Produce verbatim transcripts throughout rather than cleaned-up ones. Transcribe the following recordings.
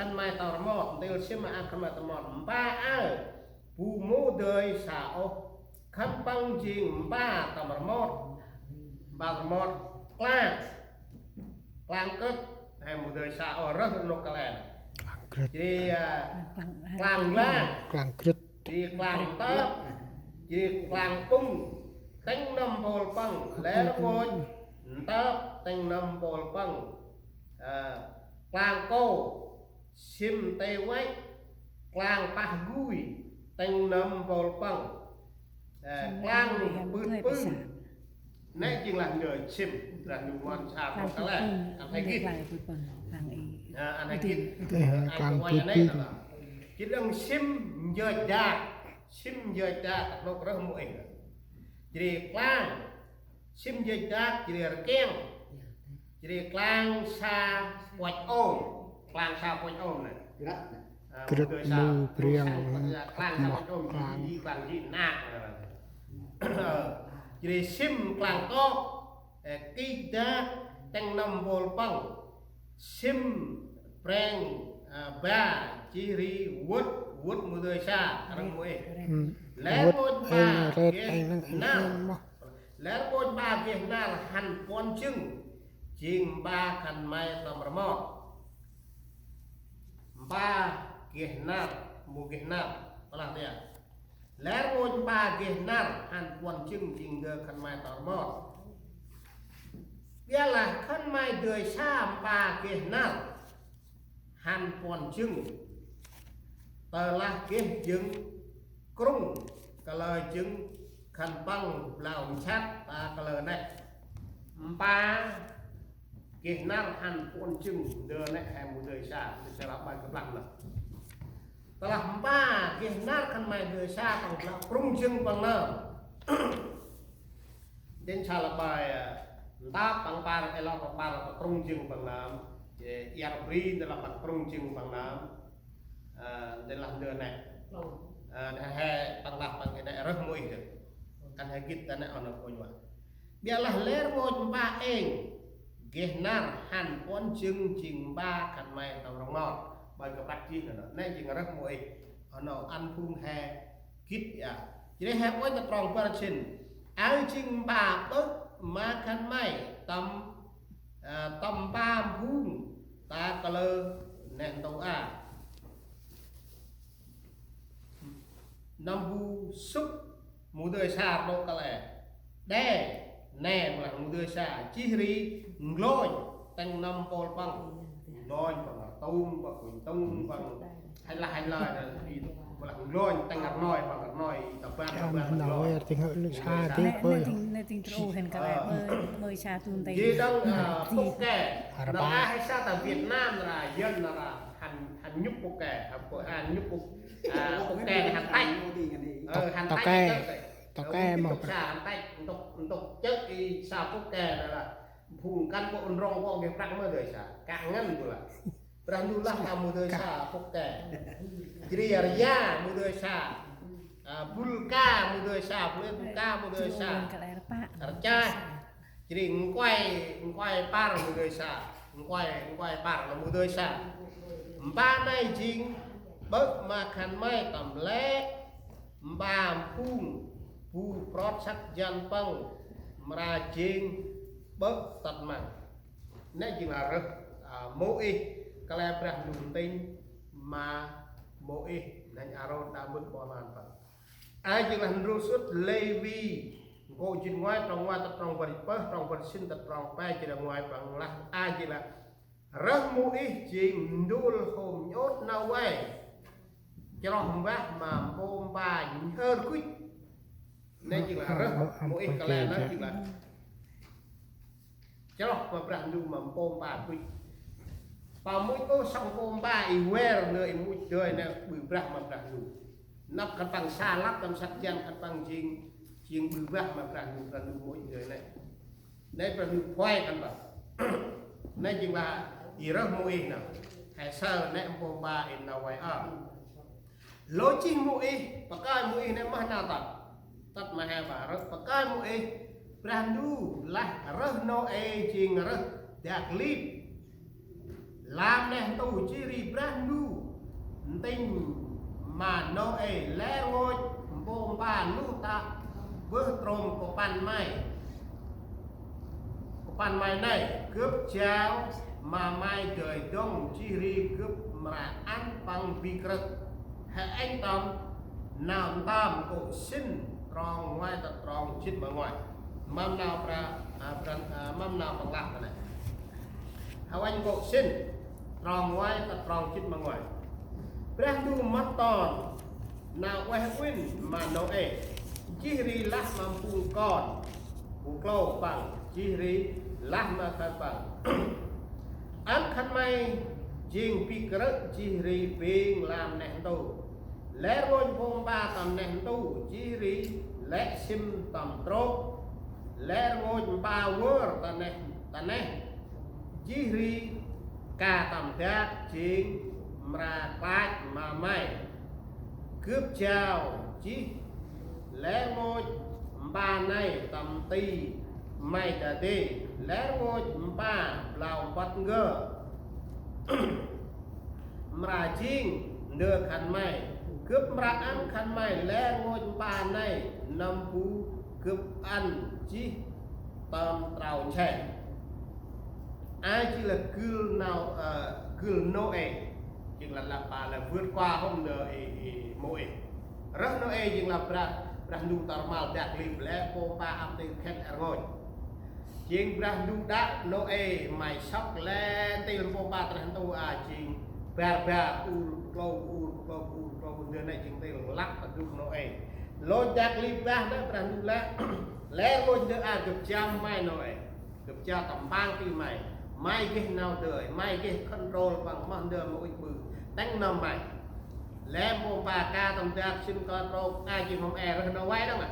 khân may tâm rmot, ntil sĭm ma khân may tâm rmot. Mpa aơ bu mâu dơi sa ôh. Khân păng jêng mpa tâm rmot. Mpa tâm rmot. Klang. Klang krĭt. He mâu dơi sa ôh, rơh nôk kăl e. Klang krĭt. Jêh ri, a, klang klang. Klang krĭt. Jêh ri klang ntơp. Jêh ri klang pŭng. Tĭng nâm mpôl păng. Lĕ rngôch ntơp tĭng nâm mpôl păng. A, klang kô. Sĭm tê văch, klang pah gui, tĭng nâm mpôl păng. Ơ, klang pưt pưng. Nĕ jêng lah ndơ sĭm, lah ndơ mon sa klang păng pưt kăl e, pưng, ăn he gĭt. Klang pưt pưng, klang i. Ơ, ăn he gĭt. Ơ, ăn klang pưt pưng. Jêh đăng sĭm njơch dak, sĭm njơch dak, nôk rơh mâu ih. Jêh ri klang, sĭm njơch dak, jêh ri rkiăng. Jêh ri klang sa puăch ôm. Klang sa puăch ôm nê. Krĭt. A, krĭt mâu dơi sa, mâu priăng, klang sa puăch ôm, klang. Jêh ri klang jêh nak. Ơ, jêh ri sĭm klang kok. Ơ, kik dak tĭng nâm mpôl păng. Sĭm preng, a, ba, jêh ri vŭt, vŭt mâu dơi sa, rơh mâu ih. Lĕ rngôch mpa geh nar. Lĕ rngôch mpa geh nar hăn puăn jâng, jêng mpa khân may tâm rmot. Mpa geh nar, mâu geh nar, plah tiă. Lĕ rngôch mpa geh nar hăn puăn jâng, jêng ndơ khân may tâm rmot. Ƀiălah khân may dơi sa mpa geh nar hăn puăn jâng. Tơlah geh jâng krŭng, kalơ jâng khân păng blau nsăt, ta kalơ nĕ. Mpa geh nar hăn puăn jâng, ndơ nĕ he mâu dơi sa, ndơ sa lah ƀai kơplah nơh. Tơlah mpa geh nar khân may dơi sa păng blau krŭng jâng păng nơh. Dên sa lah ƀai, ơ, ntap păng păr, ê lor păng păr, păng krŭng jâng păng nơm. Jêh iăr bri, ndơ lah păng krŭng jâng păng nơm. Ơ, ndơ lah ndơ nĕ. Ơ, nĕ he păng lah păng nĕ rơh mâu ih dơh. Ăn he gĭt ta nĕ oh nơh kônh wa. Ƀiălah lĕ rngôch mpa êng geh nar hăn puăn jâng, jêng mpa khân may tâm rngot. Ƀai kơpăt jêh nơh. Nĕ jêng rơh mâu ih. Oh nơh ăn phung he gĭt ya. Jêh ri he uănh ta trong bar jêh. Aơ jêng mpa ƀơ̆ ma khân may tâm, ơ, tâm mpa mphung ta kalơ nĕ ntô a. Nâm bu sŭk mâu dơi sa rnôk kăl e. Đe, nĕ mâu lah mâu dơi sa. Jêh ri nglônh tĭng nâm mpôl păng. Nglônh păng rtŭng, păng kunh tŭng, păng hanh lah hanh lah, mâu lah nglônh tĭng rnoi, păng rnoi, ta ban, ta ban, nglônh. Nglônh sa, nĕ, nĕ tĭng, nĕ tĭng trô hên kăl e, mơ, mơ sa tun tê. Jêh đăng, a, pŭk ke. Nâm a he sa ta Việt Nam ra, Yuăn ra, hăn, hăn nhŭp pŭk ke, hăn pŭk, hăn nhŭp pŭk, a, pŭk ke hăn tăch. Ơ, hăn tăch. Tôk ke mâu. Sa hăn tăch, ntŭk, ntŭk chơ̆ i sa pŭk ke nê lah. Phung cán bộ nrŏng vong geh prăk mâu dơi sa. Kă ngăn bu lah. Brah Ndu lah ta mâu dơi sa pŭk ke. Jêh ri ria mâu dơi sa. A, bul ka mâu dơi sa, bul ka mâu dơi sa. Rchah. Jêh ri nkuai, nkuai păr mâu dơi sa. Nkuai, nkuai păr lah mâu dơi sa. Mpa nây jêng ƀơ̆ ma khân may tâm lĕ mpa mphung bu prot săk jăn păng mra jêng ƀơ̆ tât măng. Nĕ jêng lah rơh, a, Môis, kăl e Brah Ndu ntĭnh ma Môis, nĕ Arôn đă mbơh ƀon lan păng. A jêng lah ndrôl sŭt Lêvi, nkô̆ jât ngoai, trong ngoai tât trong bar jât pơh, trong bar jât sĭn tât trong pe, jêh ri ngoai păng lah, a jêng lah rơh Môis jêng ndôl hôm nhŭp nau vay. Chroh mbah ma mpô mpa nhhơr kuch. Nĕ jêng lah rơh Môis kăl e nĕ jêng lah chroh ma Brah Ndu ma mpô mpa kuch. Pa much ôh sŏng mpô mpa i ver nơ i much dơi nĕ ƀư brah ma Brah Ndu. Năp khân păng sa lăp tâm săk jăn khân păng jêng, jêng ƀư brah ma Brah Ndu, Brah Ndu much dơi nĕ. Nĕ Brah Ndu phuai khân păng. Nĕ jêng lah i rơh Môis nơh. He saơ nĕ mpô mpa i nau vay a. Lôch jêh Môis, pakơi Môis nĕ mah nau tât. Tât ma he bah rơh, pakơi Môis, Brah Ndu lah rơh Nôê jêng rơh dak lip. Lam neh ntu jêh ri Brah Ndu ntĭnh ma Nôê lĕ rngôch mpô mpa luh tă bơh trôm kŭmpăn may. Kŭmpăn may nây, gâp jao ma may dơi dŏng jêh ri gâp mra ăn păng bi krơ̆. Hê êng tâm Nau Ntơm kô̆ sĭn trong nguay tât trong jât ma nguay. Mâm nau pra, a, pra, a, mâm nau păng lah ta nây. Hê uănh kô̆ sĭn trong nguay tât trong jât ma nguay. Brah Ndu mât ton nau ueh uĭn ma Nôê, jêh ri lah ma phung kon bu klô păng, jêh ri lah ma khân păng: Ăn khân may jêng bi krơ̆ jêh ri bêng lam neh ntu. Lĕ rngôch mpô mpa tâm neh ntu jêh ri lĕ sĭm tâm trôk. Lĕ rngôch mpa vơr ta neh, ta neh jêh ri ka tâm dak jêng mra klach ma may. Gâp jao jêh lĕ rngôch mpa nây tâm ti may dadê. Lĕ rngôch mpa blau mpăt ngơ mra jêng ndơ khân may. Gâp mra ăn khân may lĕ rngôch mpa nây nâm bu gâp ăn jêh tâm trau nse. Ai jêng lah gưl nau, ơ, gưl Nôê, jêng lah lah pa lah vượt qua hôm ndơ i, i Môis. Rơh Nôê jêng lah Brah, Brah Ndu tâm rmal dak lip lĕ mpô mpa ăp ntil khĭt rngôch. Jêng Brah Ndu đă Nôê: May sŏk lĕ ntil mpô mpa ta neh ntu a, jêng bar bar, ur klô ur klô ur klô, ndơ nây jêng ntil lăp ta dŭm Nôê. Lôch dak lip bah nây Brah Ndu lah: Lĕ rngôch ndơ a gâp jao ma may Nôê. Gâp jao tâm mpang ti may. May geh nau dơi, may geh control păng, moh ndơ ma ŭch ƀư, tĭng nâm may. Lĕ mpô mpa ka tâm dak, sĭm kơ trôk, a jêng hôm e rơh nau vay đŏng a.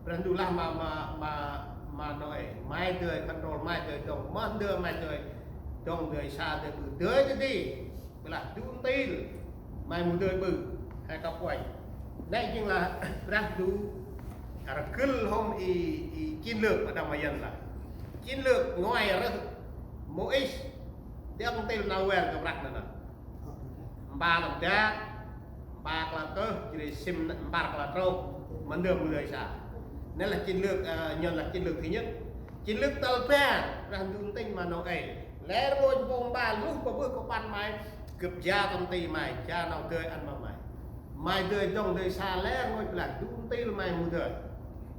Brah Ndu lah ma, ma, ma, ma Nôê: May dơi control, may dơi dŏng, moh ndơ may dơi dŏng, dơi sa, dơi ƀư, dơi dadê. Bơ lah du ntil may mâu dơi ƀư, he kăp uănh. Nây jêng lah Brah Ndu rgâl hôm i, i chiến lược Adam ma Yen lah. Chiến lược ngoai rơh Môis, dŏng ntil nau vay gâp rah nây nơh. Mpa tâm dak, mpa kla kơh, jêh ri sĭm mpa kla trôk, ma ndơ mâu dơi sa. Nây lah chiến lược, ơ, Yen lah chiến lược thứ nhất. Chiến lược tal bar, Brah Ndu ntĭnh ma Nôê: Lĕ rngôch mpô mpa luh ƀa bơh kŭmpăn may, gâp jao tâm ti may, jao nau dơi ăn ma may. May dơi dŏng dơi sa lĕ rngôch, bơ lah du ntil may mâu dơi.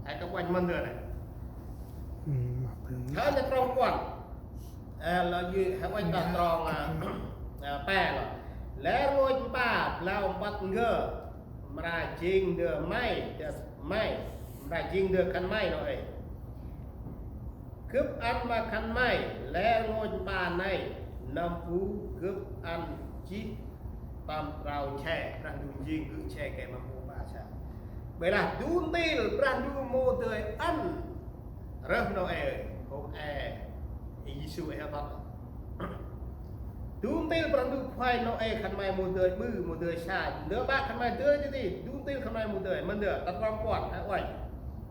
He kăp uănh ma ndơ nây. Ơ, nây trong puăn. Ơ, lah jêh, he uănh ta trong, ơ, ơ, pe lah. Lĕ rngôch mpa blau mpăt ngơ mra jêng ndơ may, ndơ may, mra jêng ndơ khân may Nôê. Gâp ăn ma khân may lĕ rngôch mpa nây nâm bu gâp ăn jêh tâm trau nse. Brah Ndu njêng gŭ nse gay ma mpô mpa sa. Bơ lah du ntil Brah Ndu mâu dơi ăn rơh Nôê, hôm e Yêsu e hŏ tât. Du ntil Brah Ndu khuay Nôê khân may mâu dơi ƀư, mâu dơi sa. Ndơ ƀă khân may dơi dadê, du ntil khân may mâu dơi, ma ndơ, ta trong puăn, he uănh.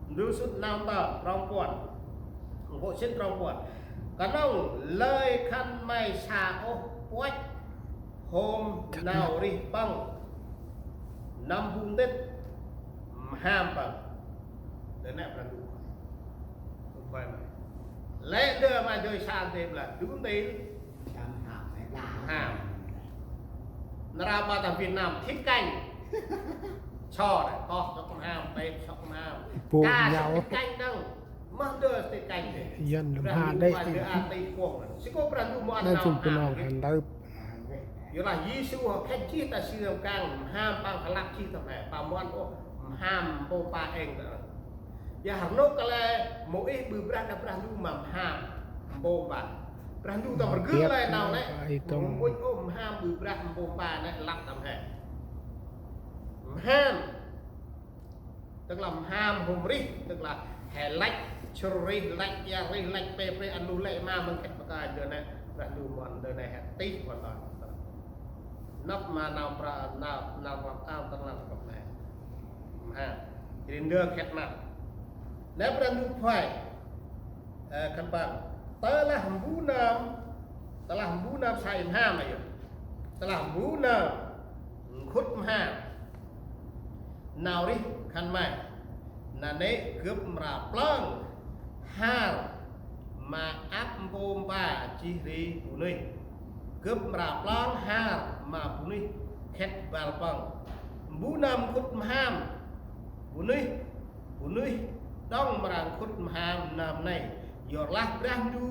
Ndơ sŭt Nau Ntơm trong puăn. Kô̆ sĭn trong puăn. Knŏng lơi khân may sa ôh puăch hôm nau rêh păng nâm bu ntĭt mham păng. Ndơ nây Brah Ndu khuay. Khuay may. Lĕ ndơ may dơi sa ntil bơ lah du ntil. Mham. Nar aơ ƀă ta Việt Nam thit kanh. Sŏ nây, koh sŏk mham, têp sŏk mham. Pu ka sŏk thit kanh đŏng. Mah ndơ thit kanh đê. Yen Brah Ndu mha đê. Khuay ndơ a ti kuŏng. Si kô̆ Brah Ndu mâu ăn nau mham. Yorlah Yêsu hŏ khĕt jêh ta si răm kang mham păng klăp jêh ta mhe. Pa mâu ăn ôh mham mpô mpa êng ta. Yor rnôk kăl e Môis ƀư brah đah Brah Ndu ma mham mpô mpa. Brah Ndu tâm rgâl lơi nau nây. Mâu ŭch ôh mham ƀư brah mpô mpa nây lăp tâm he. Mham. Tức là mham hôm rêh, tức là he lăch, sŭr rêh, lăch, ia rêh, lăch, pe, pe, ăn lu lĕ ma măng khĕt bơh kơi, ndơ nây, Brah Ndu mâu ăn, ndơ nây he tih, mâu ăn. Năp ma nau pra, nau, nau pra, nau pra, nau pra, nau pra, nau pra. Jêh ri ndơ khĕt ma. Nây Brah Ndu khuay, ơ, khân păng. Tơlah mbu nơm Tơlah mbu nơm sai mham a yor, tơlah mbu nơm nkhŭt mham nau rêh khân may, nanê̆ gâp mra plơng har ma ăp mpô mpa jêh ri bunuyh. Gâp mra plơng har ma bunuyh khât băl păng. Mbu nơm nkhŭt mham bunuyh, bunuyh đŏng mra nkhŭt mham nơm nây, yorlah Brah Ndu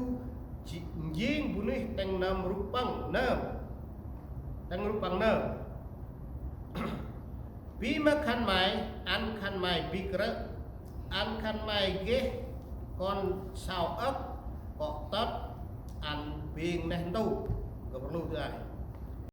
njêng bunuyh tĭng nâm rup păng nơm, tĭng rup păng nơm. Bi ma khân may, ăn khân may bi krơ̆, ăn khân may geh kon sau âk, kŏ tât ăn bêng neh ntu. Gâp rlu dơi.